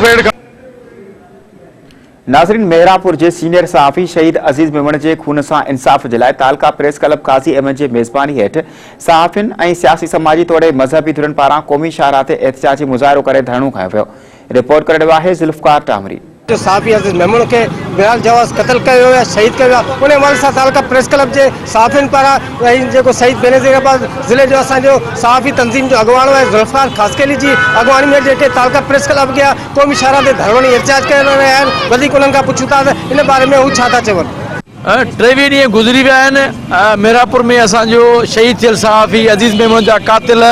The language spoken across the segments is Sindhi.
ويڙهه کان. ناظرين محرابپور جي سينيئر صحافي شهيد عزيز ميمڻ جي خون سان انصاف جي لاء تعلقه پريس ڪلب قاضي احمد جي ميزباني هيٺ صحافين ۽ سياسي سماجي توڙي مذهبي ڌرين پاران قومي شاهراهه تي احتجاجي مظاهرو ڪري ڌرڻو کنيو ويو رپورٽ ڪري رهيو آهي ذوالفقار ٽامري. جو صحافي عزيز ميمڻ کي بلال جواز قتل ڪيو ويو آهي شهيد ڪيو ويو آهي ان حوالي سان تعلقه پريس ڪلب جي صحافين پاران ۽ جيڪو شهيد بينظير آباد ضلعي جو اسان جو صحافي تنظيم جو اڳواڻ آهي ذوالفقار خاصخيلي جي اڳواڻي ۾ جيڪي تعلقه پريس ڪلب اڳيان قومي شاهراهه تي ڌرڻو هڻي احتجاج ڪري رهيا آهن وڌيڪ انهن کان پڇون ٿا ته ان باري ۾ هو ڇا ٿا چون. 23 ڏينهن گذري ويا آهن محرابپور ۾ اسان جو شهيد ٿيل صحافي عزيز ميمڻ جا قاتل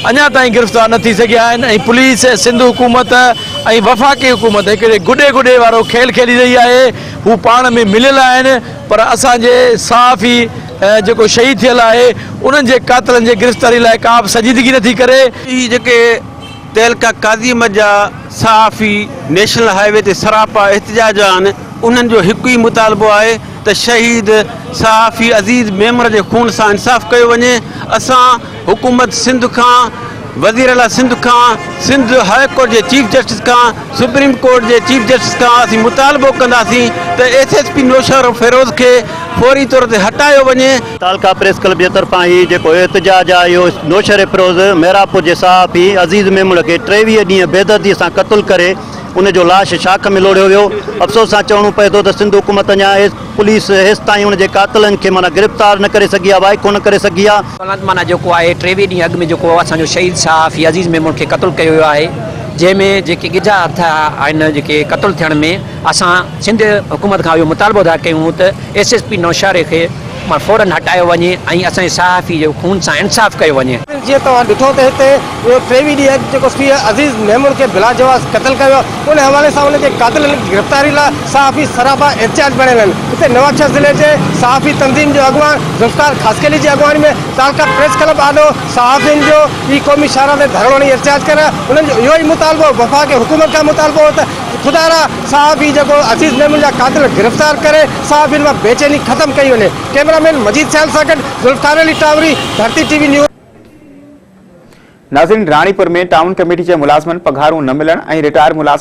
اڃا تائين گرفتار نه ٿي سگهيا آهن ۽ پوليس سنڌ حڪومت ۽ وفاقي حڪومت هڪڙي گڏي گڏي وارو کيل کيلي رهي آهي هو پاڻ ۾ مليل آهن پر اسان جي صحافي جيڪو شهيد ٿيل آهي انهن جي قاتلن جي گرفتاري لاء ڪا به سنجيدگي نٿي ڪري. هي جيڪي تعلقه قاضي احمد جا صحافي نيشنل هاء وي تي سراپا احتجاج آهن انهن جو هڪ ئي مطالبو آهي ته شهيد صحافي عزيز ميمڻ جي خون سان انصاف ڪيو وڃي اسان حڪومت سنڌ کان وزير اعليٰ سنڌ کان سنڌ هاء ڪورٽ جي چيف جسٽس کان سپريم ڪورٽ جي چيف جسٽس کان اسين مطالبو ڪنداسين ته ايس ايس پي نوشهروفيروز کي فوري طور تي هٽايو وڃي. تعلقه پريس ڪلب جي طرفان هي جيڪو احتجاج آهي اهو نوشهريفروز محرابپور جي صحافي عزيز ميمڻ کي 23 ڏينهن بيدردي سان قتل ڪري ان جو لاش شاخ ۾ لوڙهيو ويو افسوس سان چوڻو پئي ٿو ته سنڌ حڪومت اڃا پوليس هيستائين ان جي قاتلن کي معنيٰ گرفتار نه ڪري سگهي آهي وائکو نه ڪري سگهي آهي. معنيٰ جيڪو آهي 23 ڏينهن اڳ ۾ جيڪو اسان جو شهيد صحافي عزيز ميمڻ کي قتل ڪيو ويو آهي جنهن ۾ جيڪي ڳجها هٿ آهن جيڪي قتل ٿيڻ ۾ اسان سنڌ حڪومت کان اهو مطالبو ٿا ڪيون ته ايس ايس پي نوشهري کي مان فورن هٽايو وڃي ۽ اسان جي صحافي جو خون سان انصاف ڪيو وڃي. جيئن توهان ڏٺو ته هتي اهو 23 ڏينهن اڳ جيڪو سي عزيز ميمڻ کي بلاجواز قتل ڪيو ويو ان حوالي سان ان جي قاتلن جي گرفتاري لاء صحافي سراپا احتجاج بڻيل آهن هتي نوابشاهه ضلعي جي صحافي تنظيم جو اڳواڻ ذوالفقار خاصخيلي جي اڳواڻي ۾ تعلقه پريس ڪلب آڏو صحافين جو هي قومي شاهراهه تي ڌرڻو هڻي احتجاج ڪري انهن جو اهو ئي مطالبو وفاقي حڪومت کان مطالبو هو ته خدارا صحافي جيڪو عزيز ميمڻ جا قاتل گرفتار ڪري صحافين مان بيچيني ختم ڪئي وڃي ڪئميرا مين مجيد سيال سان گڏ Zulfiqar Ali Tanwari Dharti T V news. ناظرين راڻيپور ۾ ٽائون ڪميٽي جي ملازمن پگهارون نه ملڻ ۽ رٽائر ملازمن.